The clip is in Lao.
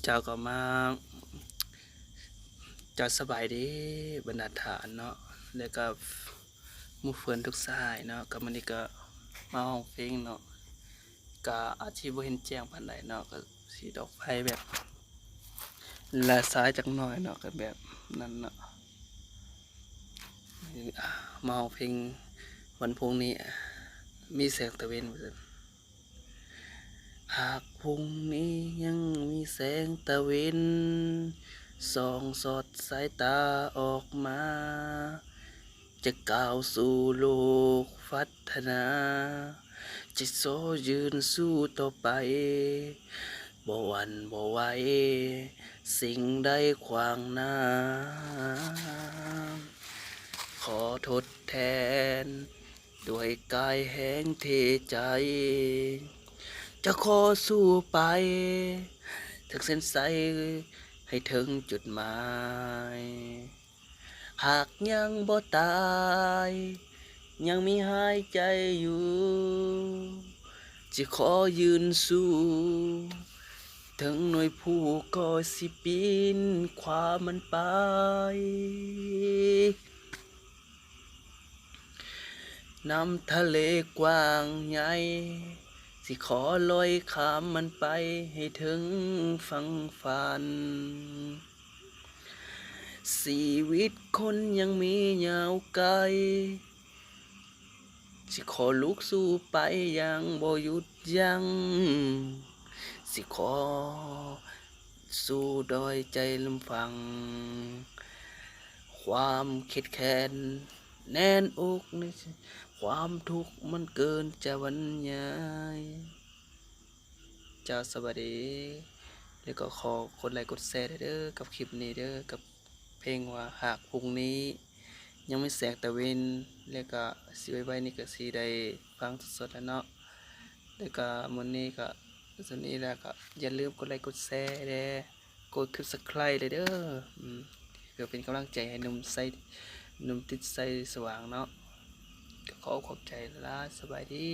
ເຈົ້າກໍມາ ເຈົ້າສະບາຍດີບັນດາທ່ານເນາະ ແລ້ວກໍໝູ່ເພື່ອນທຸກສະຫາຍເນາະ ກໍມື້ນີ້ກໍມາຮ້ອງເພງເນາະ ກໍອາດຊິບໍ່ເຫັນແຈ້ງປານໃດເນາະ ກໍຊິດອກໄຟແບບຫຼ້າຊ້າຈັກໜ້ອຍເນາະ ກໍແບບນັ້ນເນາະ ມາຮ້ອງເພງວັນພຸ່ງນີ້ມີແສງຕາເວັນວ່າຊັ້ນ. ຫາກພຸ່ງນີ້ຍັງມີແສງຕາເວັນ ສ່ອງສອດສາຍຕາອອກມາ ຈະກ້າວສູ່ໂລກພັດທະນາ ຈະຊໍຢືນສູ້ຕໍ່ໄປ ບໍ່ຫວັ່ນບໍ່ໄຫວສິ່ງໃດຂວາງໜ້າ ຂໍທົດແທນ ດ້ວຍກາຍແຮງເທໃຈ ຈະຂໍສູ້ໄປເຖິງເສັ້ນໄຊ ໃຫ້ເຖິງຈຸດໝາຍ ຫາກຍັງບໍ່ຕາຍ ຍັງມີຫາຍໃຈຢູ່ ຈະຂໍຢືນສູ້ ເຖິງໜ່ວຍພູກໍຊິປີນຂ້າມມັນໄປ ນ້ຳທະເລກວ້າງໃຫຍ່ ຊິຂໍລອຍຂ້າມມັນໄປໃຫ້ເຖິງຝັ່ງຝັນ ຊີວິດຄົນຍັງມີຍາວໄກ ຊິຂໍລຸກສູ້ໄປຢ່າງບໍ່ຢຸດຢັ້ງ ຊິຂໍສູ້ດ້ວຍໃຈລຳພັງ ຄວາມເຄັດແຄ້ນແໜ້ນອົກ ຄວາມທຸກມັນເກີນຈະບັນຍາຍ. ເຈົ້າ ສະບາຍດີ ແລ້ວກໍຂໍກົດໄລກົດແຊເດີກັບຄລິບນີ້ເດີ ກັບເພງວ່າຫາກພຸ່ງນີ້ຍັງມີແສງຕາເວັນ ແລ້ວກໍຊິໄວໆນີ້ກໍຊິໄດ້ຟັງສົດໆແລ້ວເນາະ ແລ້ວກໍມື້ນີ້ກໍສ່ຳນີ້ແລ້ວ ກໍຢ່າລືມກົດໄລກົດແຊແດ່ ກົດ Subscribe ແດ່ເດີ ອືມ ເພື່ອເປັນກຳລັງໃຈໃຫ້ໜຸ່ມໄຊ ໜຸ່ມຕິດໄຊສະຫວ່າງເນາະ ກໍຂໍຂອບໃຈຫຼາຍໆ ສະບາຍດີ.